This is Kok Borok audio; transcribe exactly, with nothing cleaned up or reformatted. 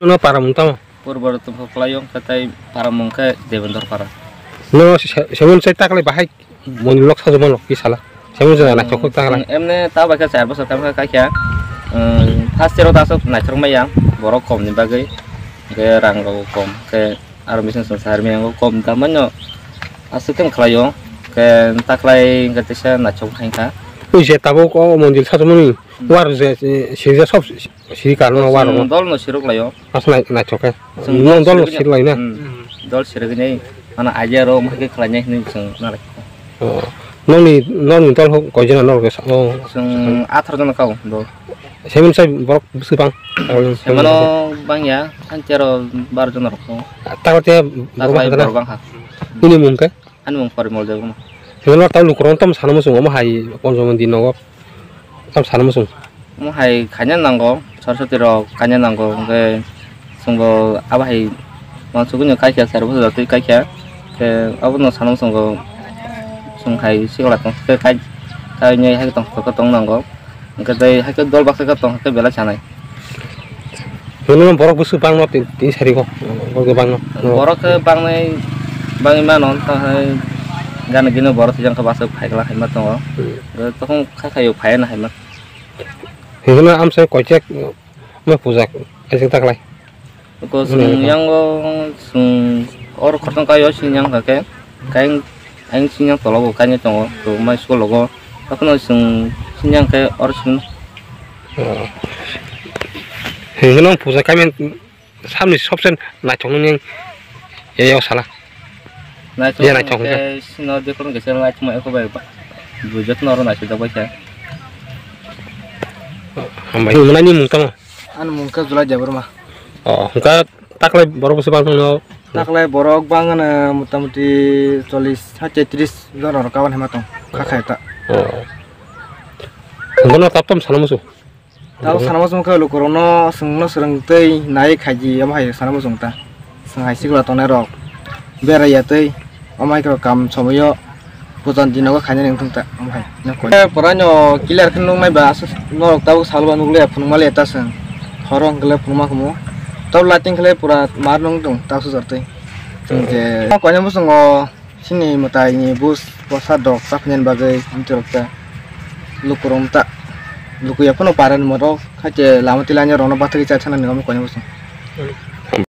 No para mung tamo? Purbo Rotopur khlaio, khe tei para mung khe Devendra para. No se-, se-, seven sai taklai bahai mondil lok sajuma lok ki sala. Seven sai naithok kok taklai. Emne ta bai khe char bosor kam khe kaikha. First year o ta aswk naithok maya, borok kom ni bagwi. Khe rang rok kom, khe aro machine song sar maya kom ta manyo. Aswk khe khlaio, khe taklai khe tesa naithok khaikha. Ui se tabuk o mondil sajumani war je, je, sirja sob siri karno war. Chwng dol no sirok laio. Aswk nai-, naithok khe. Chwng nong dol no sirok siri lai na? Hmm. Dol sirok ni, mana idea ro, ma khe khlai nai hinwi chwng na lai. Oh. Nongni, nongni dol ho, koi jona norok sa-, oh. Chwng atharo jona kao, dol. Seven sai borok bwswk bang? Semano bangya, tero bar jona rok. Takote borok bangkha na? Borok bangkha. Nini mung khe? Ani mung Porimol Debbarma. Himano tamo lukurok tamo sana muchung omo hai ponchomi din nogo. Tamo sana muchung. Omo hai khaina nango, Saraswati rok khaina nango, hwnkhe chwngbo abo hai uansukgwi no kaikha, char bosor jotoi kaikha. Khe abono sana muchungo chwng hai sikla tong khe kai, kainwi hai tong tong nango. Hwnkhe tei hai khe dol baksa khe tong khe belai sanai. Hwnwi borok bwswk bangno tin, tin sari kho. Borok bangno. Borok khe bangnai, bangwi mano, tamo hai gana gini borok thwijak khe bachai phai glak hai ma tongo. Hmm. Tokong kha khaio phaiya na hai ma. Hwnwi amsai koichek ma pujak, kaisa taklai. Ko chwng yango chwng or khoroknwi kaio chwng yang kha khe, kain, kain chwng yang tologo kainwi tongo, to mai school logo, haphano chwng chwng yang khe or chwng. Oh. Hwnkhe nw puja kaimen samni sobse naithoknani yang, yang sala. Naithok ya, naithok khe sino dekor khe sino naithok ma eko bai ba. Bujo khno oro naithok bai khe. Hambai. Nini mung tamo? Ani mung khe Julai Debbarma. Oh, hwnkhe taklai borok bwswk bang tongno? Taklai borok bang ano motamuti chollish hai tetris jona rok kaban hema tong. Kha khai ta. Oh. Bono taptam sana musu. Tabo sana muchung khe lukurokno chwngno swrwng tei nai khaidi, omo hai sana muchung ta. Chwng hai sikla tongnai rok berai ya tei omo hai khe kam somoio pujan dinogo khainani wngthung ta, omo hai. Pura no clear khe nuknai ba aswk norok tabuk salba nukliya phunukma liya ta chwng. Horo hwnkhe le phunukma khumu. Tab lighting khe le pura mar nung tung ta sujor tei. Chwng je koina muchungo. Chini mwtai ni bus bwsa dok chapnani bagwi amtwi rok ta lukurok ta lukuya phano para ni morok haikhe lama twi lainai rokno bathagwi chai sanani omo koina bwswng.